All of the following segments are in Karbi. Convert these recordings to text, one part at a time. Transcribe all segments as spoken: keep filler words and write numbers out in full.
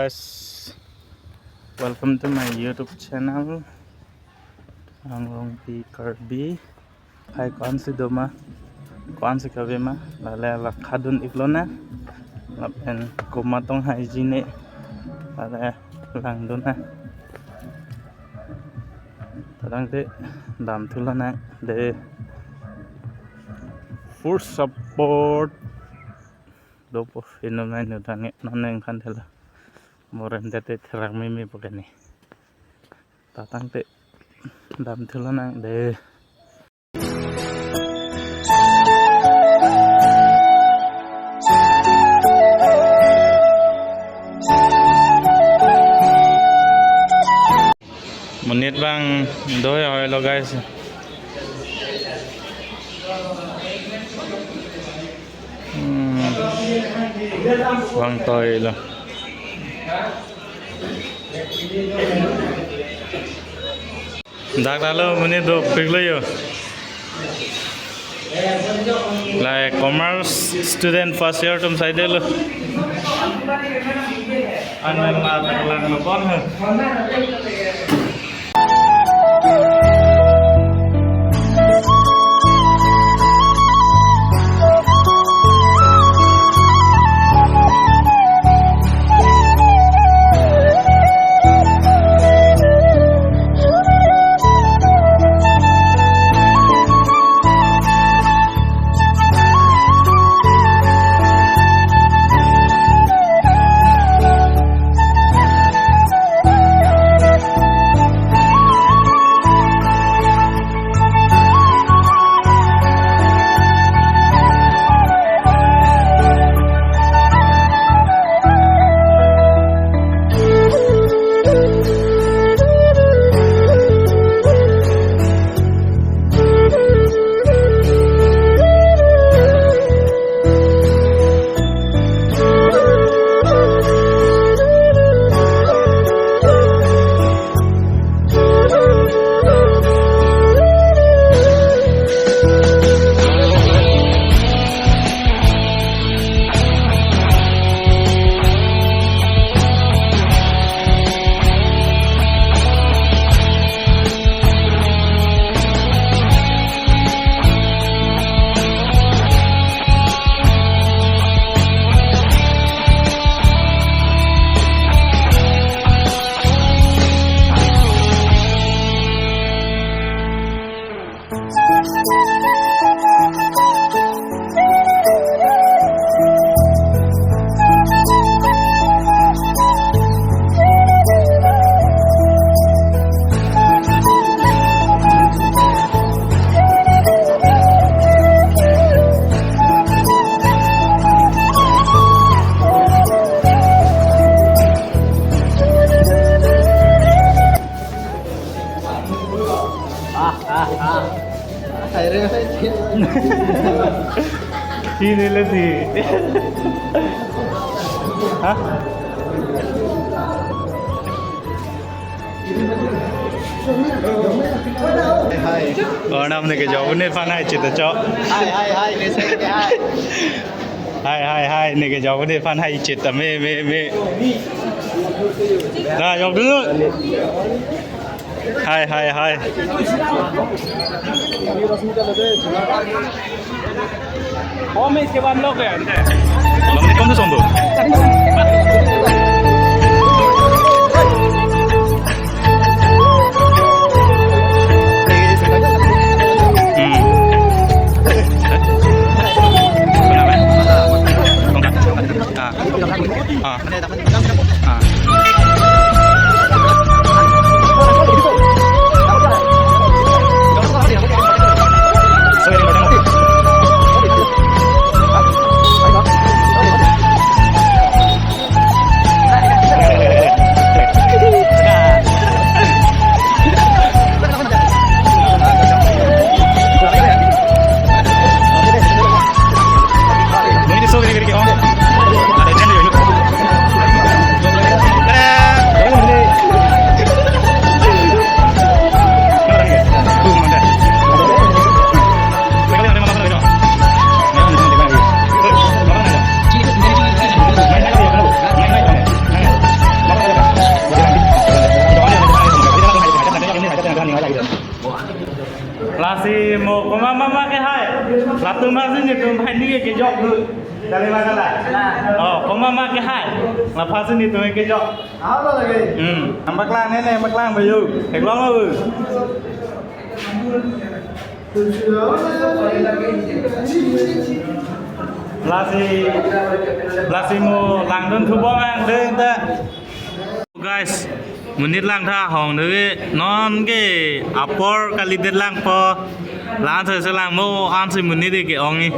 Guys, welcome to my YouTube channel, Anglongpi Karbi. Hai, ko-ansi doma, ko-ansi kavema, lale la khadun iklonang, lapen komat tong haiji ne, lale langdunang. Tadangte damthulonang de, full support dopo, inut mei inut tang non neng khan thela. Moren tete therak mimi pokani. Tadangte damthulonang de. Monit abang doi hoi lo, guys. Hmm. Vangtoi lo. Dak dalo monit dopik lo jo. Lahai commerce student first year atum saidelo. Anang ma taklang lo bon he. Hi, nile si. Ha? Hi. Arnam, neke jok un-e aphan hi chit cho. Hi, hi, hi, neke hi. Hi, hi, hi, neke jok un-e aphan hi chit ta me, me, me. Na, jok dulu. Hi, hi, hi. Home ke ban lok ya, ante. Assalamualaikum, tu sombo. Hmm. Kenapa? Ah. Ah. Ah. Mo, komat ma ma kehai. Latum aphansi netum aphan ni kejok dun. Dali ma kala. Oh, komat ma kehai. Laphansi netum kejok. Apa lagi? Hmm. Nang paklang ne, nang paklang bayu. Theklong lo. Lasi, lasi mo langdun thubom ang dun ta. Guys, monit langtha ahong de non ke apor kalidet langpo. La-an si langmo, an si monit ke-ong ni.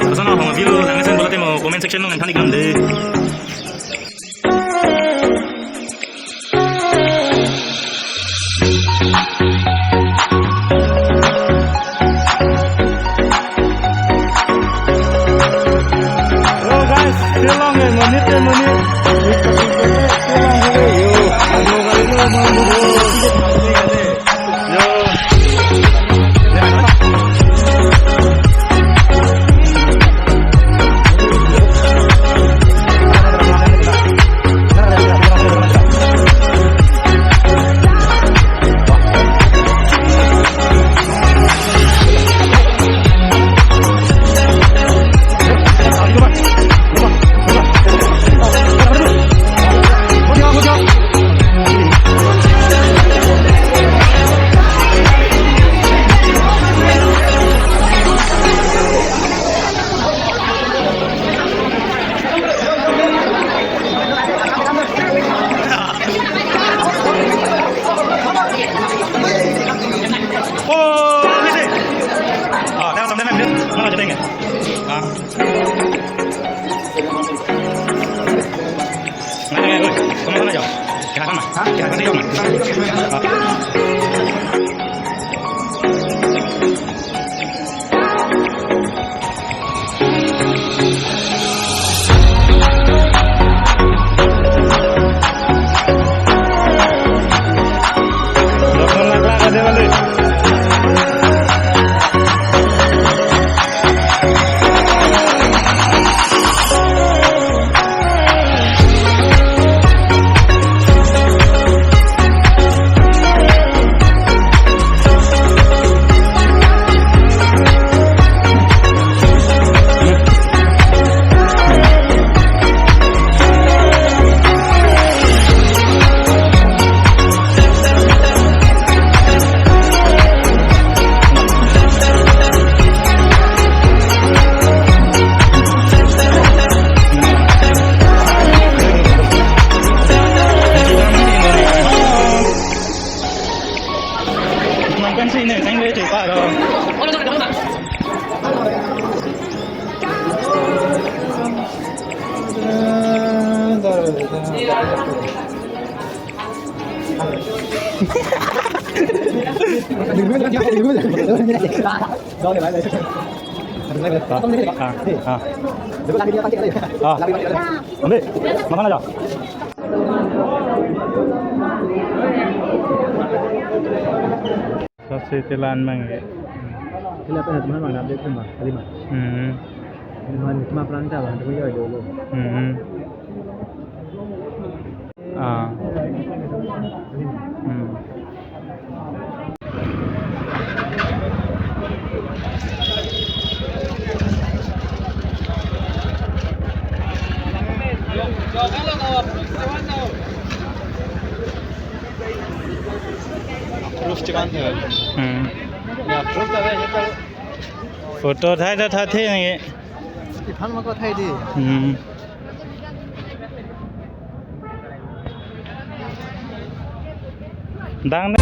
Lason ahong view langmesen pulote mo comment section along nangthan iknon de. Yo guys, still long eh, monit eh, monit. Still long eh, yo. Yo, guys, yo, monit eh. Yo. Oh, ini sih. Oh, kalau sampai nanti, mana aja deh. Ah. Mana ya, oi, kemana aja? Kira mana? Hah? Kira mana aja, mana? Ah. Nangkan si ne, nang le cepa do. Ah, ah. Ah. Ambil, makan aja. Sasi telan mang ya. Sila pen teman mana update teman, terima. Hmm. Teman cuma perang ta bang, teman jauh dulu. Hmm. Ah. Hmm. Proof cheman the. Hmm. Ya, proof ta hai, ta. Photo thai ta thai the nang. Iphan ma ko thai di. Hmm. Dang ne.